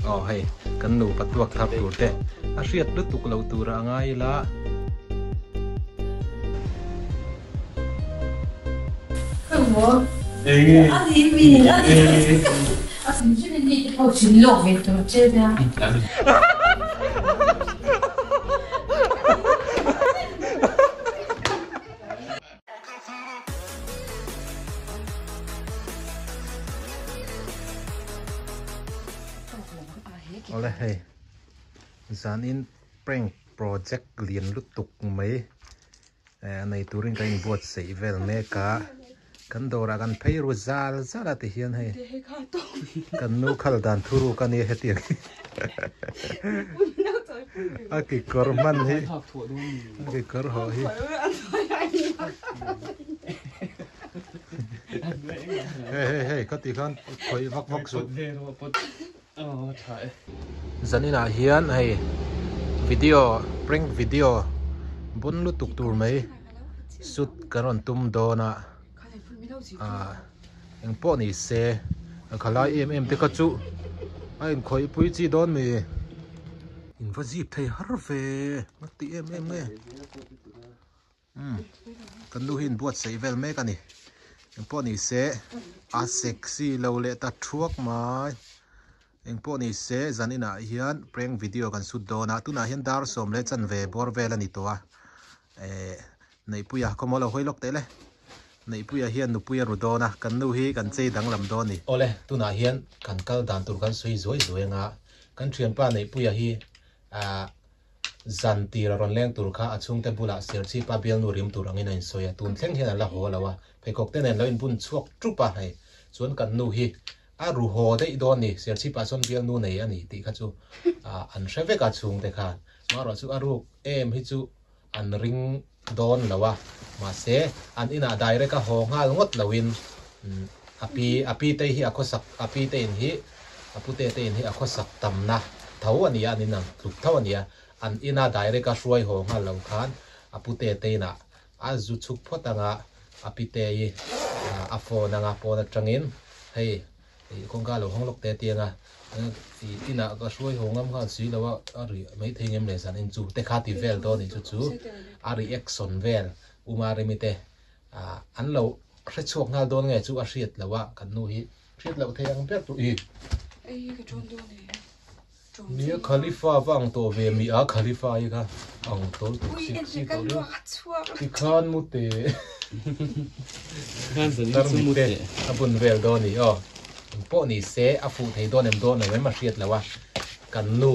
Aw hei kan nupa tuak thar tur te a hriat lutuk lo tura a ngai ila. Awle hei zanin prank project lian lutuk mai eh nei turin kan inbuatsaih vel mek a kan dawrah kan phei ru zal zal a ti hian hei kan nu khal dan thu ruk a nia hetiang hi a kekawr hman hi a kekawr hawh hi hei hei hei khati khan khawih vak vak suh. Zaninah hian hei video prank video bun lutuk tur mai shoot kan rawn tum dawn a ah eng pawh ni se a khalai em em te kha chu a inkhawih pui chi dawn mi in va zip thei har ve a ti em em nge. Umm kan nu hi inbuatsaih vel mek a ni engpawh ni se a sexy lo leh ta thuak mai engpawh ni se zan inah hian prank video kan shoot dawn a tunah hian dar sawm leh chanve bawr vel a ni tawh a eh Neihpuia khawmaw lo hawi lawk teh le Neihpuia hian nupui a ru dawn a kan nu hi kan chei danglam dawn a ni. Awle tunah hian kan kal dan tur kan sawi zuai zuai anga kan thianpa Neihpuia hi ah Zan tir a rawn leng tur kha a chhungte bulah Serchhipa bialnu rim tur angin a insawi a, tun thleng hian a la haw lo a, pheikhawk te nen lo inbun chhuak tup a hei chuan kan nu hi a ru haw daih dawn ni, Serchhipa chuan bialnu nei a ni tih kha chu an hre vek a chhungte khan, marawh chu a ruk em hi chu an ring dawn lo a, mahse an inah direct a haw nghal ngawt loin a pi a pi te hi a khawsak a pi te in hi a pute te in hi a khawsak tamna tho a ni a an inang tluk tho a ni a, an ina direct a hruai haw nghal lo khan a pute te inah a zu chhuk phawt anga a pite hi a phone anga pawn atangin hei Ih kawngka lo hawng lawk te tiang a, ih inah ka hruai haw ngam nghal si lo a, a ri mai thei ngem leh zan in chu te kha ti vel dawn nih chu chu a reaction vel Uma Remi te ah an lo hre chhuak nghal dawn nge chu a hriat loh a kan nu hi hriat loh thei ang ber tur ih Nia Khalifa va ang tawh ve mi a Khalifa hi kha ang tawh tuk sik si tawh riau tikhan mu te tarmit te a bun vel dawn ni aw engpawh ni se a fuh thei dawn em dawn lo em a hriat loh a kan nu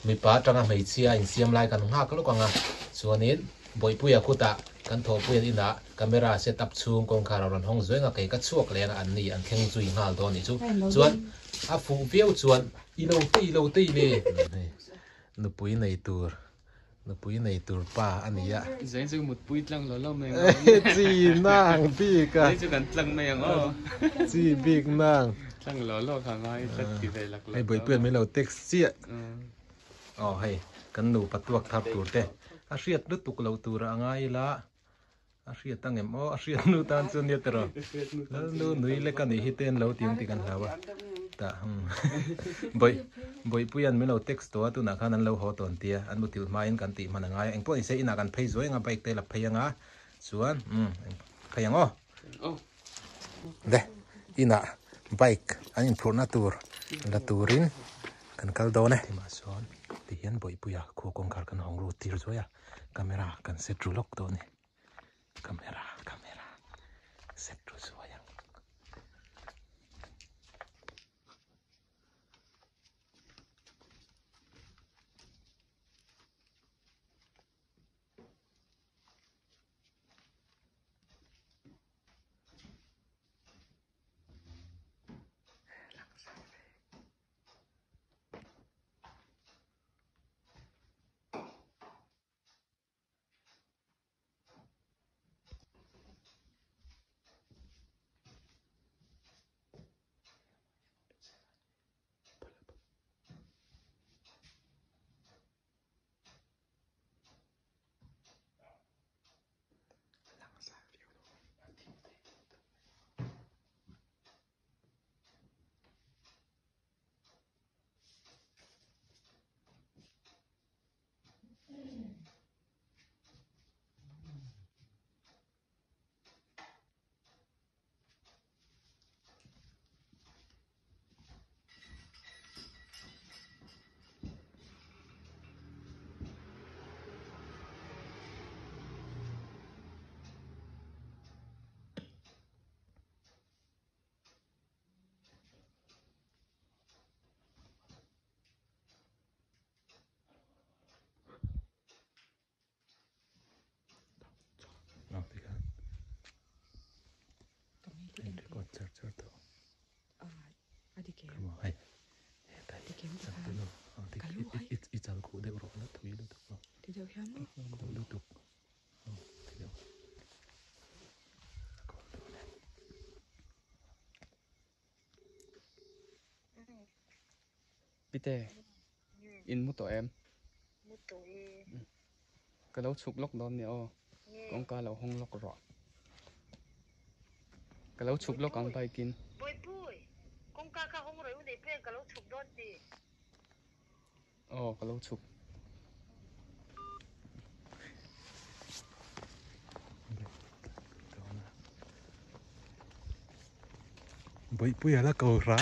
mipa atanga hmeichhia insiam lai kan nghak lawk ang a chuanin Bawihpuia kutah kan thawhpuian inah camera set up chhung kawngkhar a rawn hawng zuai ang a kei ka chhuak leh ang a an ni an thleng zui nghal dawn ni chu chuan a fuh viau chuan I lo te i lo te i le. Nupui nei tur nupui nei tur pa a ni a. Zain chu mutpui tlang lo lo mai ang aw. Chi nang bik a. Zain chu kan tlang mai ang aw. Chi bik nang. Tlang lo lo kha ngai tlat ti ve lak lak. Hei Bawihpuian min lo text chiah. Aw hei kan nupa tuak thar tur te a hriat lutuk lo tura a ngai ila. A hriat ang em aw a hriat nu tan chuan nia tiraw Lalnu nui lek a nih hi te an lo ti ang tih kan hlau a tah bawih bawihpuian min lo text tawh a tunah khan an lo haw tawn tia an mutilh hmain kan tih hman a ngai a engpawh ni se inah kan phei zuai anga bike te la phei anga chuan umm phei ang aw le inah bike an inphurhna tur la turin kan kal dawn e timah sawn tihian bawihpuia khua kawngkhar kan hawng ru tir zuai a. Camera kan set ru lawk dawn ni camera camera set ru zuai ang. Changtunu i chal khuh deuh rawh la thui lutuk lo. Ti deuh hian maw? Khuh lutuk. Ti deuh. A kawl dawn e. Pite, in mu tawh em? Mu tawh e. Ka lo chhuk lawk dawn nia aw. Kawngka lo hawng lawk rawh. Ka lo chhuk lawk ang bike in. Bawihpui, kawngka kha hawng rawih u nei peng ka lo chhuk dawn ti. Aw, ka lo chhuk. Bawihpui a la ko hra.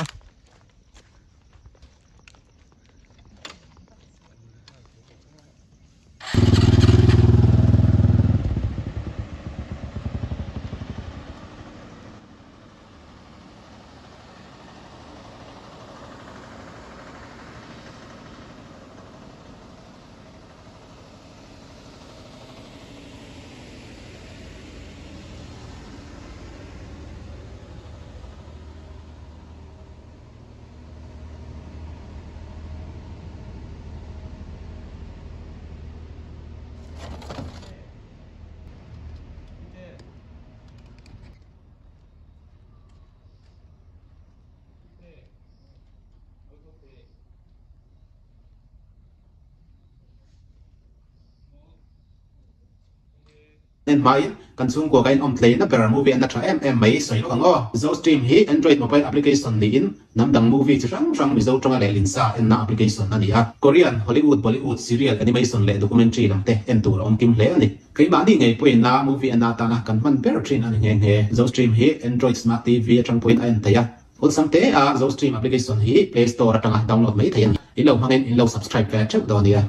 En hmain kan chhungkua ka inawm tleina ber movie an la tha em em mai sawi lawk ang aw. Zo Stream hi Android mobile application niin hnam dang movie chi hrang hrang Mizo tawnga leh linsa enna application a ni a. Korean, Hollywood, Bollywood, serial, animation leh documentary lam te en tur a awm kim hle a ni. Keimahni ngei pawhin a movie en atana kan hman ber thin a ni nghe nghe. Zo Stream hi Android Smart TV atang pawhin a en theih a. Awlsam te a Zo Stream application hi Play Store atanga download mai theih a ni. In lo hmangin in lo subscribe ve theuh dawn nia.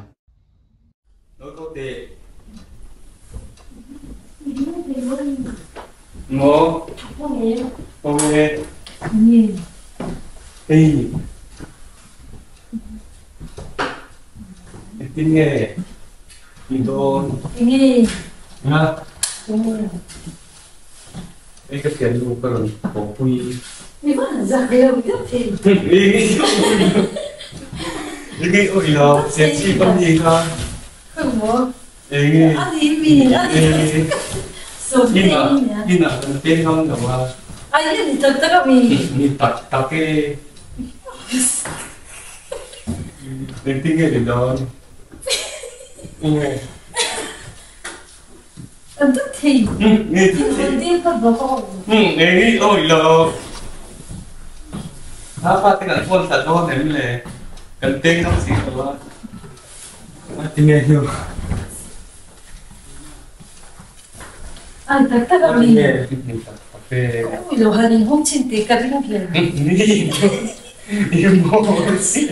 Maw? Aw e. Hei. Engtin nge i dawn? Nga. Hei ka thiannu ka rawn thawhpui. Enge awih lo, sexy ka mi kha. Enge inah inah kan peng ngam lo a. Ni tak tak e. Engtin nge ni dawn? Enge. Enge awih lo. Kha pa te kan phone thla dawn em le? Kan peng ngam si lo a. Tinge hnu? Tinge tak tak e. Ni maw si.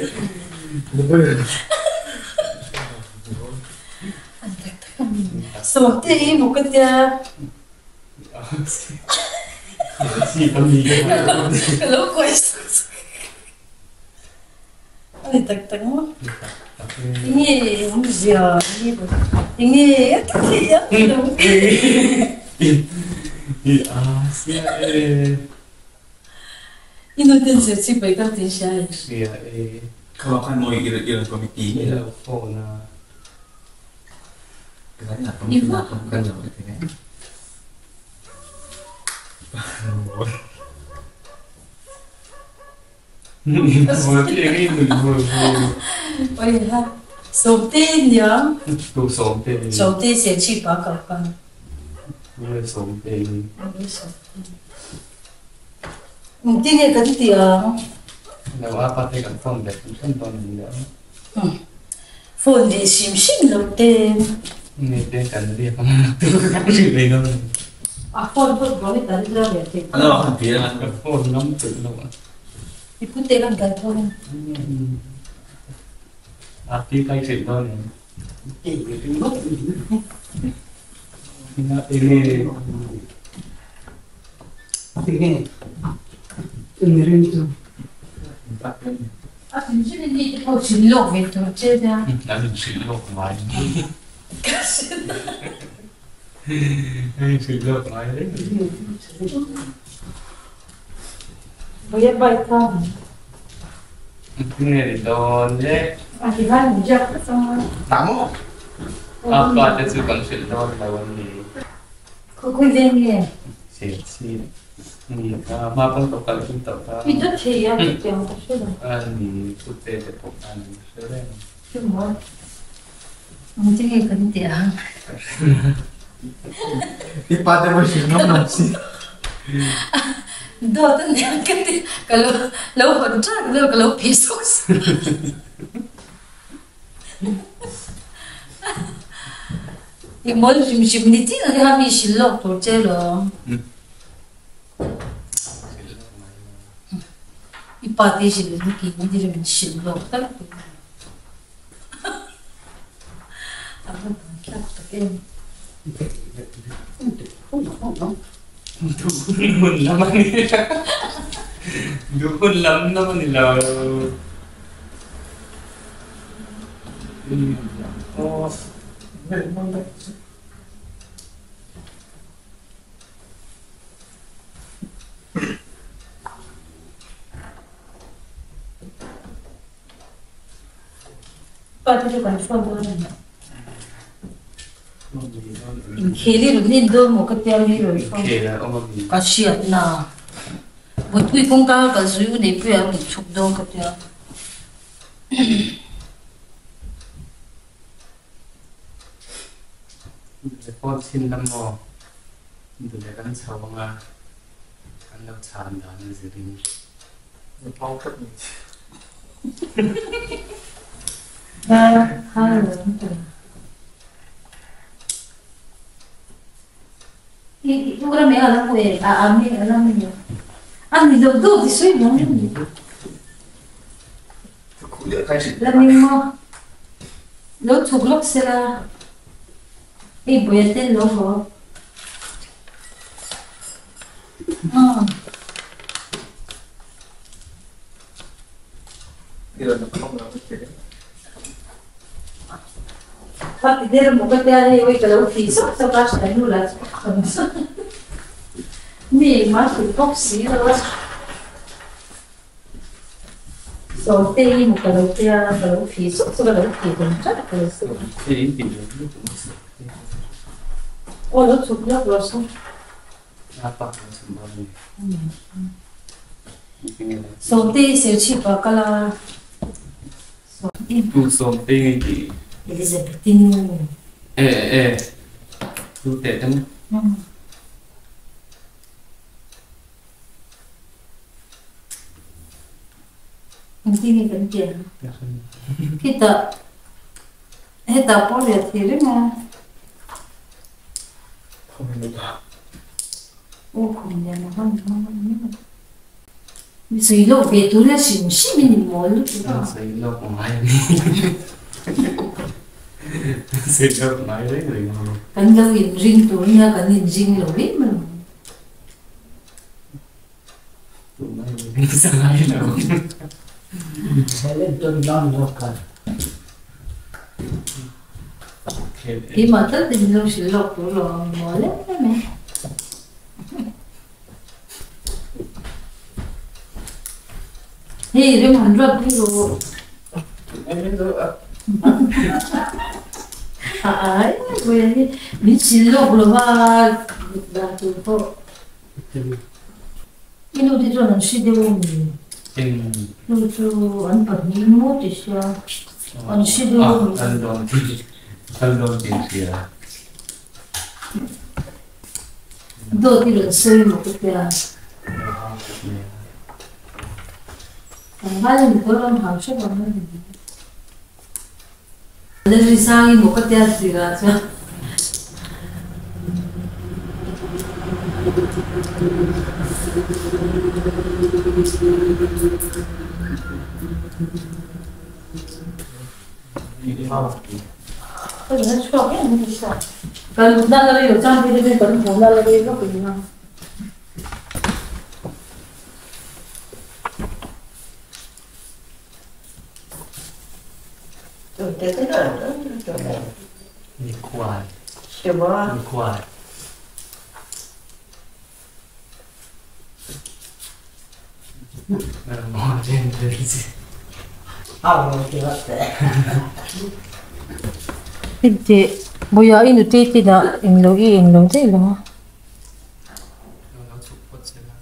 Enteh Bawiha i nute te dah englo i englo daih lo a.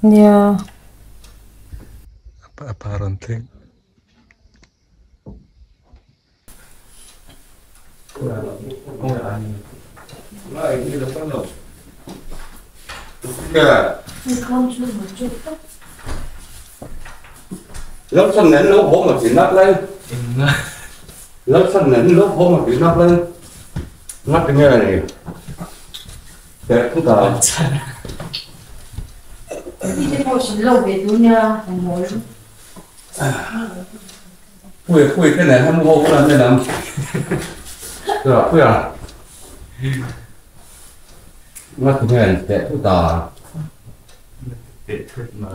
Nia. A pa rawn thleng. Lớp sân nến lớp hố mà chỉ nắp lên lớp sân nến lớp hố mà chỉ nắp lên ngắt cái nghe này để không cả Ui, ui, cái này hắn mua cũng làm đây làm. Rồi, ui à. Ngắt cái này để không cả. Để thuyết mà.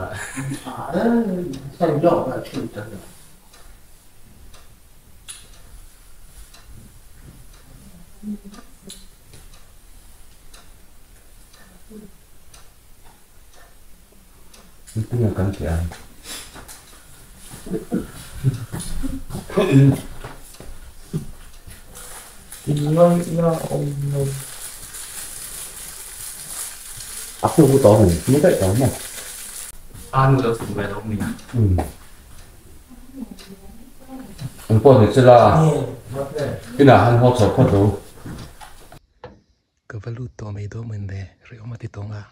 Sao lọ mà thuyết được. Cái này cần tiền. À, không có tỏ mình, không có tỏ mà. Ăn được thì về đâu mình. Ừ. Anh qua thì là cái nào ăn hot sốt hot đâu. Ka va lut tawh mai dawn mawni le rih awm a ti tawng a.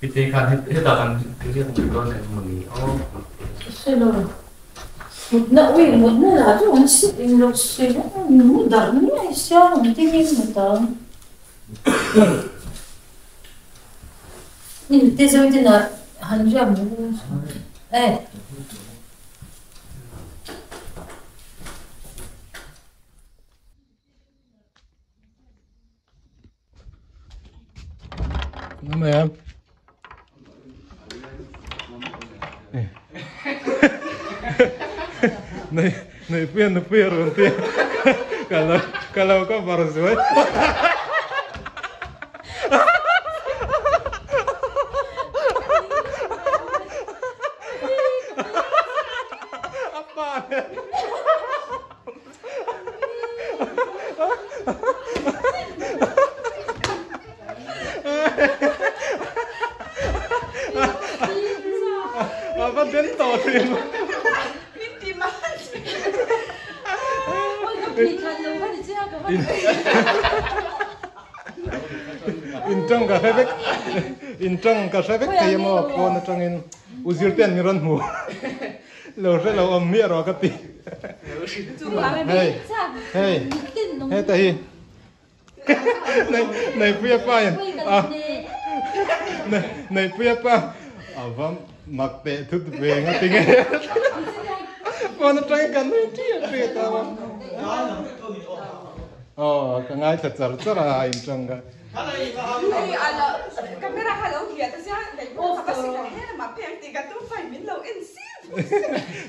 Cái thế khan hết là ăn cái riêng mình con này mình ô. Mutna ui mutna lah chu an si eng lo se mu dar mai sia ang ti nge mu ta. Ni te zo te na han ria mu eh. Năm em. Này này phiền nó phiền rồi thì kalau kalau có vào rồi. Apa? Apa den to thin. In tang ka hrevek in tang ka hrevek thei emaw pawn atangin uzir te an mi rawn hmu lo hre lo awm miah rawh ka ti hei hei heta hi nei nei puia pa in a nei nei puia pa a va mak teh thut ve nga ti nge pawn atangin kan nui ṭiah ṭiah ta a. Aw ka ngaithla char char a in tang ka.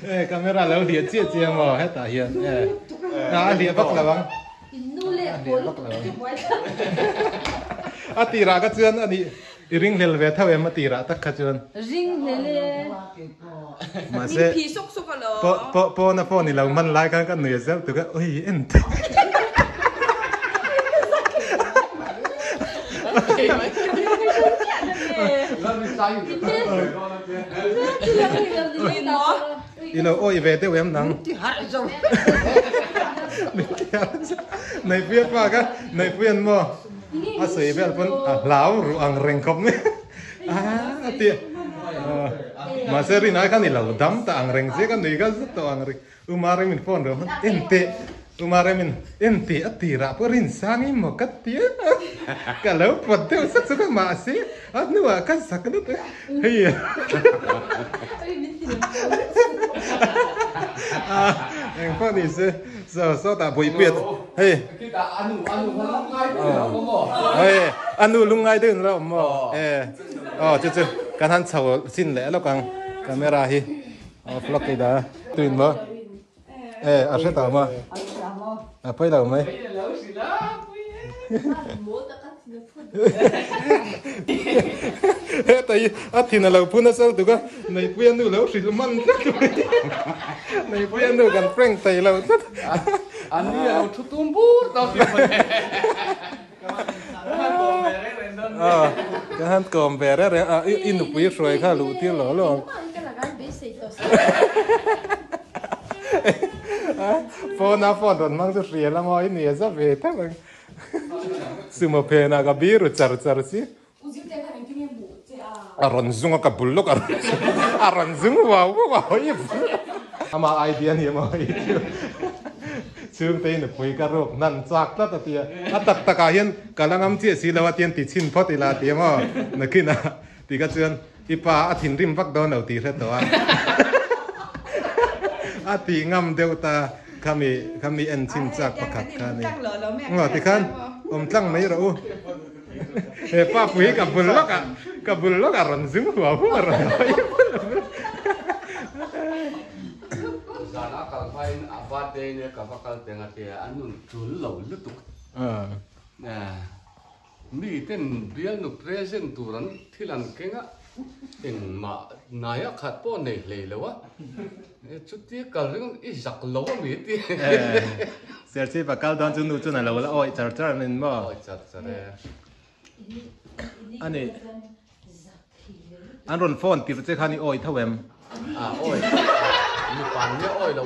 E camera lo hliah chiah chiah maw hetah hian e a hliah vak lo ang a hliah vak lo ang a tirah kha chuan a nih i ringhlel ve tho em a tirah tak kha chuan ringhlel e mahse pawna phone i lo hman lai khan ka nui zeuh tuk a ui en teh I lo awih ve deuh em nang Neihpuia pa kha Neihpuian maw a sawi vel pawn a hlau ruh ang reng khawp mai a ti mahse rinai khan i lo dam ta ang reng chiah ka nui kha zet tawh ang reng Uma Remin phone ro hman en teh Uma Remin en teh a tirah pawh rinsang i maw ka ti a ka lo pawt deuh sat sat a mahse a hnuah ka zak lutuk hei eng pawh ni se saw sawtah buaipuiat hei hei a nu lungngai deuh in lo awm maw e aw chu chu kan han chho chin leh lawk ang camera hi. A vlog ei da tuin maw e a hre tawh maw a pawi lo mai Heta hi a thin a lo phu nasa lutuk a, Neipuia nu lo hrilh man tlat mai. Neipuia nu kan prank thei lo tlat. An ni a lo thu tum bur tawh si mawle. Ka han kawm ve reng reng a, i nupui hruai kha luh tir lo lo ang. Phone a phone rawn hmang chu hria la maw i nia za ve teuh ang. Sumo phenah ka biru char char si. A rawn zung a ka bul lawk a rawn zung a rawn zung vau vau a hawi ama idea ni emaw i chu chhungte in nupui ka ruk hnan chak tlat a tia a tak takah hian ka la ngam chiah si lo a tian ti chhin phawt ila ti emaw nakinah ti kha chuan i pa a thinrim vak dawn lo tih hre tawh a a ti ngam deuh ta khami khami en chhin chak pakhat kha a ni ngaw tikhan awm tlang mai rawh u. He pa pui hi ka bul lawk ah ka bul lawk ah rawn zung huau huau a rawn hawi bul a bul. Zan a kal hmain a birthday nia ka va kal teng a tia an nun tul lo lutuk. Mi ten bialnu present tur an thil an keng a engmah naia khat pawh nei hlei lo a chutia kal ringawt i zak lo a mi ti. Serchhip a kal dawn chu nu chuan a lo la awih char char a nin maw? Awih char char e. A ni. An rawn phone tirh che khan i awih tho em? A awih. Mipa nia awih lo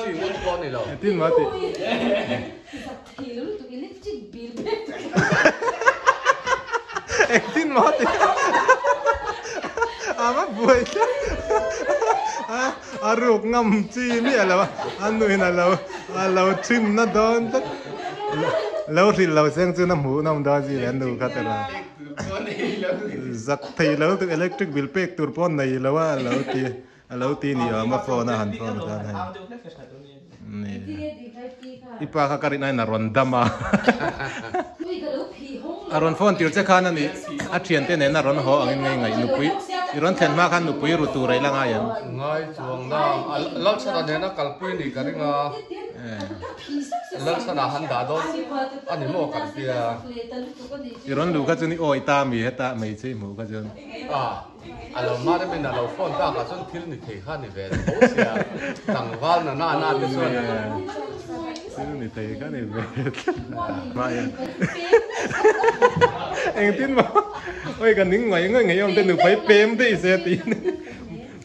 si ngawt pawh a ni lo. Engtin maw a tih? Engtin maw a tih? A va buai tlat. A ruk ngam chi miah lo a, a nuin a lo a lo thin na dawn tlat. Lo hrilh lo seng chuan a hmuh nawm dawn chi leh a nu kha ta lo. Zak thei lo tuk electric bill pek tur pawh nei lo a lo ti a lo ti ni awm a phone a han phone khan hei. Ni i pa kha ka rin aiin a rawn dam a. A rawn phone tir che khan a ni a thiante nen a rawn haw angin ngei ngaih nupui i rawn thlen hma khan nupui ru tur a ila ngai em? Ngai chuang na Lalchhana nena kalpui ni ka ring a Lalchhana han dah dawn a ni maw kan tia. I rawn luh kha chuan i awi ta mi heta hmeichhe i hmuh kha chuan. A lo mar emin a lo phone tak ah chuan thil ni thei kha ni ve tho sia tlangval na na na te chuan thil ni thei kha ni ve engtin maw oi ka ning ngai ngai ngei awm te nupai pem daih se tiin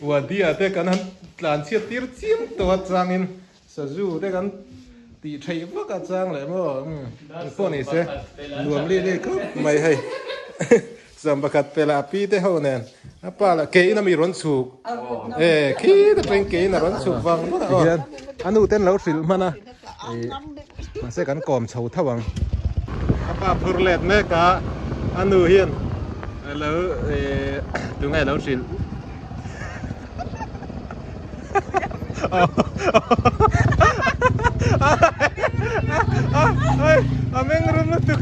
wadia te kan han tlan chhiat tir chiam tawh a changin sazu te kan tih theih vak a chang leh maw engpawh ni se nuam li li khawp mai hei. Sam pakhat pela a pi te ho nen a pa lah ke in a mi rawn chhuk e khi ta teng ke in a rawn chhuk vang vang a hian a nu ten lo hrilh hman a ih mahse kan kawm chho tho ang a pa phur let mek a a nu hian a lo ih tunge a lo hrilh A meng rum lutuk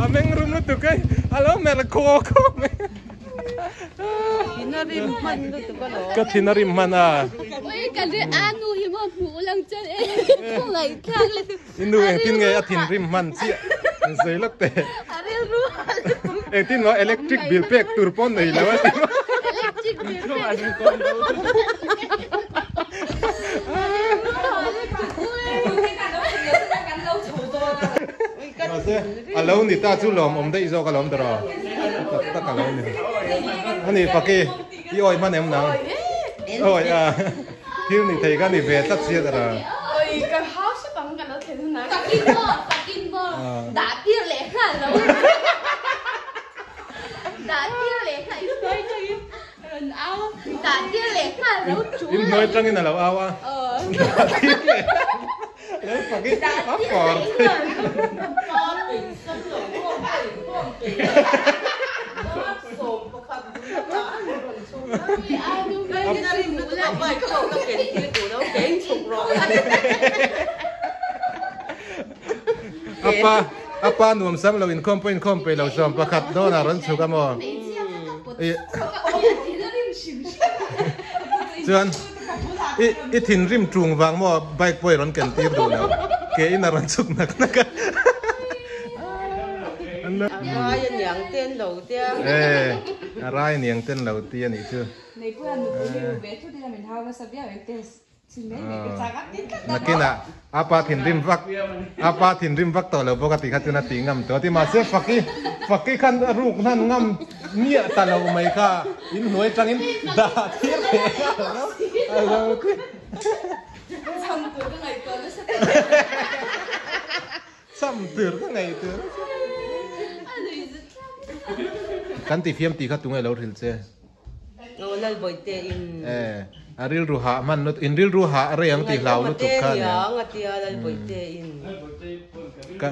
A meng rum lutuk ei a lo mer khaw khaw mai Thin a rim hman lutuk a lo. Ka thin a rim hman a. Oi ka ri a nu hi maw hmuh lang chuan e khawngaih thlak lutuk. I nu engtin nge a thinrim hman chiah an sawi lawk teh. A rilru a lutuk. Engtin maw electric bill pek tur pawh nei lo a ti maw. Electric bill pek tur. A rilru a lutuk ui. Mahse a lo ni ta chu lawmawm daih zawk alawm ta rawh. Tak tak a lo ni. Ani Faki i awi hman em nang? Awi a. Thil ni thei kha ni ve tlat sia ta ra. Oi ka hau hrep ang ka lo thlen hun a. Fakin maw fakin maw dah tir leh nghal lo. Dah tir leh nghal in hnuai tangin rawn au dah tir leh nghal lo chu. In hnuai tangin a lo au a. Dah tir leh lo fakin a fawr thei. Apa apa nuam sam lo inkhawm pawh inkhawm peih lo sawm pakhat dawn ah rawn chhuk a maw chuan i i thinrim tung vang maw bike pawh i rawn ken tir duh lo ke in a rawn chhuk nak nak a. Rai a niang ten lo tia. E a rai niang ten lo ti anih chu. Neihpuia nupui hi ru ve thut ila min hau nasa viau em test chhin mai mai ka chak a tin tlat a. Nakinah a pa thinrim vak a pa thinrim vak tawh lo bawk a tih kha chuan a tih ngam tawh a ti mahse Faki Faki khan a ruk hnan ngam miah ta lo mai kha in hnuai tangin dah tir leh nghal lo a lo ti. Cham tur ka ngaihtuah nasa Cham tur ka ngaihtuah nasa. Kan ti fiam tih kha tunge lo hrilh che? Aw Lalbawihte in. Eh, a rilru hah hman lut, in rilru hah rei ang tih hlau lutuk kha nia. Niang a tia Lalbawihte in. Ka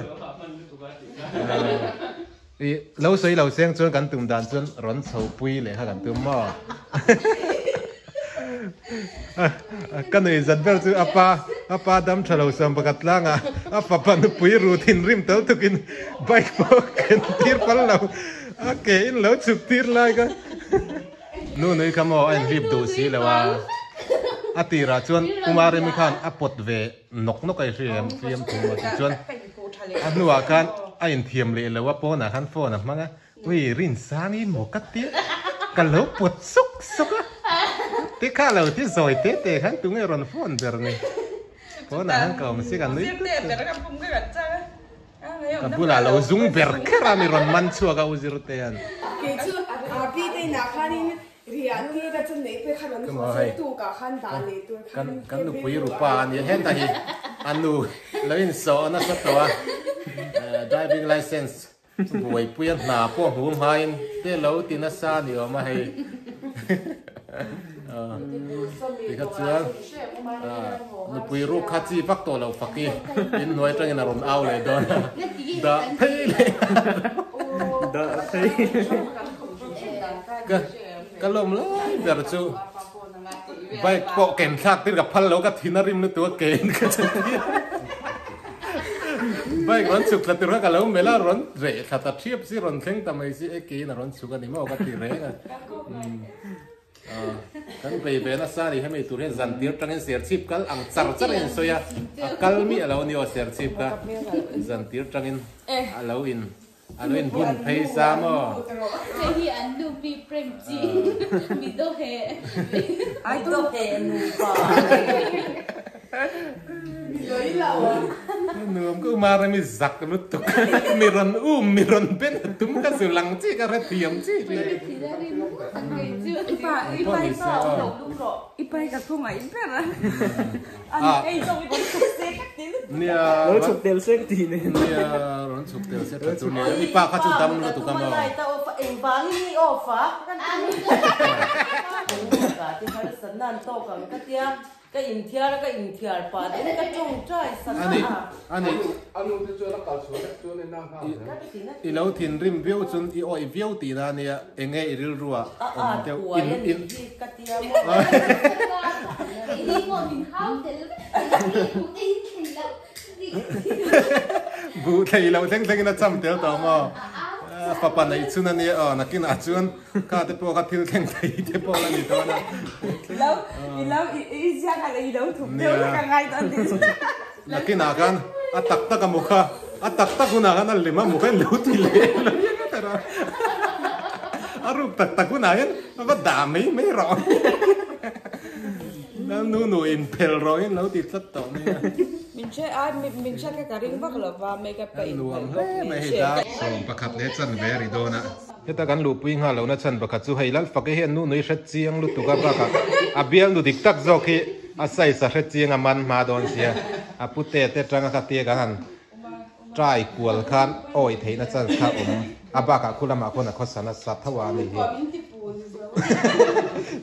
I lo sawi lo seng chuan kan tum dan chuan rawn chho pui leh kha kan tum maw? Ka nui zat ber chu a pa a pa dam tha lo sawm pakhat tlangah a fapa nupui ru thinrim tel tukin bike pawh ken tir pal lo a ke in lo chhuk tir lai kha nu nui kha maw a inhlip duh si lo a a tirah chuan Umaremi khan a pawt ve nawk nawk a i hria em fiam thu maw tichuan a hnuah khan a inthiam leh lo a pawnah khan phone a hmang a Ui Rinsangi maw ka tia ka lo pawt suk suk a ti kha lo ti zawi te te khan tunge rawn phone ber ni phone ah khan ka awm si ka nui tut tut ka bulah lo zung ber kher a mi rawn man chhuak a u Zirtea'n. Kan nupui rupa a nia heta hi a nu lo insawh nasa tawh a driving licence Buaipuia hna pawh hmu hmain te lo ti nasa a ni awm a hei. Tikha chuan nupui ruk kha chi vak tawh lo fak i in hnuai atangin a rawn au leh dawn a, dah phei leh dah phei ka ka lawm lai ber chu bike pawh ken thlak tir ka phal lo ka thin a rim lutuk a kein ka chhuk tir. Bike rawn chhuk thla tur kha ka lo melh a, rawn reh thla ta thiap si, rawn thleng ta mai si, e keiin a rawn chhuk a ni maw ka ti reng a. Kan bei ve nasa a ni, hemi tur hian zan tir tangin serchhip kal ang char char a insawi a, a kal miah lo a ni aw serchhip kha, zan tir tangin a lo in a lo in bun phei sa maw. Hei hi an nu mi prank chi mi daw heh. Mi daw heh nupa. Nuam ka umar a mi zak lutuk mi rawn um mi rawn ben a tum ka zu lang chi ka hrethiam chi ri. Nia Lo chhuk tel sek tih nen. Nia rawn chhuk tel sek tha chu nia i pa kha chu dam lutuk a maw. Ka inthiar a, ka inthiar pah ten ka tawngtai sak a. Ani, ani. A nu te chuan a kal chhuah vek chuan in a nghak zel. I lo thinrim viau chuan i awih viau tih na ania, enge i rilru ah awm deuh in in. Ka tia maw. Buh thei loh thleng thleng in a cham tel tawh maw. Fapa neih chhun ania aw, nakinah chuan Kha te pawh kha thil thleng thei te pawh la ni dawn a. I lo i lo i ziak a i lo thup deuh hlek a ngai dawn tih chu. Nakinah khan a tak tak a mu kha a tak tak hunah khan a lem a mu kha in lo ti leh lo hian a tara. A ruk tak tak hunah hian a va dah mai mai rawh. Nu nu in phel rawh in lo ti tlat tawh mai a. Min hre a min hriat kha ka ring vak lo va makeup ka in Nuam hle mai hei ta. Sawm pakhat leh chanve a ri dawn a. Heta kan luhpui nghal lohna chhan pakhat chu hei Lalfake hi a nu nui hre chiang lutuk a bakah a bialnu dik tak zawk hi a size a hre chiang a man hma dawn sia a pute te atanga kha tia kan han try kual khan awi theihna chance kha awm a bakah khu lamah khuan a khawsa nasa tho a ni hi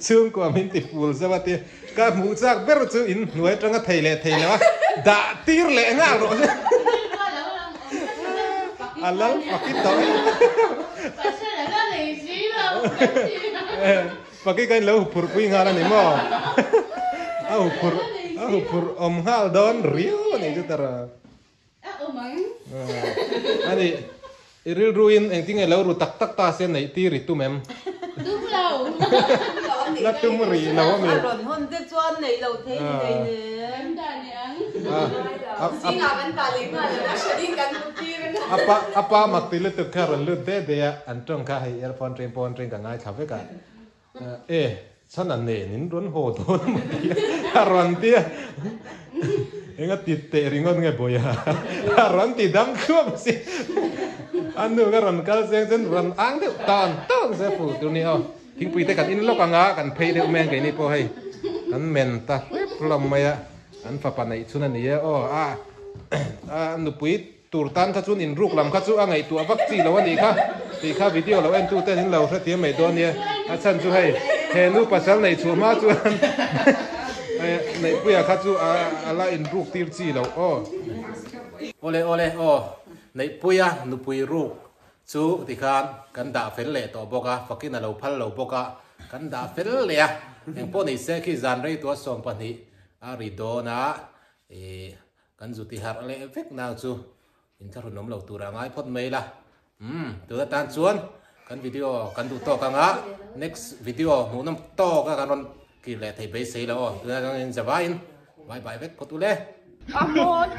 chhungkua min ti ful zauh a tia ka hmuh chak ber chu in hnuai atanga thei leh thei lo a dah tir leh nghal rawh se. A lal Faki tawh e. Faki ka in lo huphurh pui nghal a ni maw? A huphurh a huphurh awm nghal dawn riau a ni chu tara. A ni i rilru in engtin nge lo ru tak tak ta se neih tir i tum em? Tum lo. La tum rih lo a mi. A rawn hawn te chuan nei lo thei ni nei nen. Zingah kan tah leh nghal a, a hranin kan hmu tir a. A pa a pa mak ti lutuk kha rawn lut de de a, an tawng kha hei earphone ring pawn ring ka ngaithla vek a. E chhan a nen in rawn haw dawn a maw ti a, a rawn ti a. Enga ti teh ringawt nge bawiha a rawn ti dam thluap a si. A nu ka rawn kal seng chuan rawn ang deuh tawn tawn se fu tur ni aw. Thingpui te kan in lawk anga kan phei deuh mai ang keini pawh hei kan men ta hlep hlawm mai a an fapa neih chhun a ni e aw a a nupui tur tan kha chuan inruk lam kha chu a ngaihtuah vak chi lo a nih kha tih kha video lo en tu ten in lo hrethiam mai dawn nia a chhan chu hei he nu pasal neih chhuah hma chuan neihpuia kha chu a a la inruk tir chi lo aw. Awle awle aw neihpuia nupui ruk Chu tikhan kan dah fel leh tawh bawk a, fakin a lo phal lo bawk a, kan dah fel leh a, engpawh ni se khi zan rei tua 12 a ri dawn a, ih kan zu ti harh leh vek nang chu inthlahrun awm lo tur a ngai phawt mai la, umm tuna tan chuan kan video kan duh tawk ang a, next video hmuhnawm tawk a kan rawn kir leh thei beisei lo aw, tuna atangin zavaiin bye bye vek phawt u le. A mawn.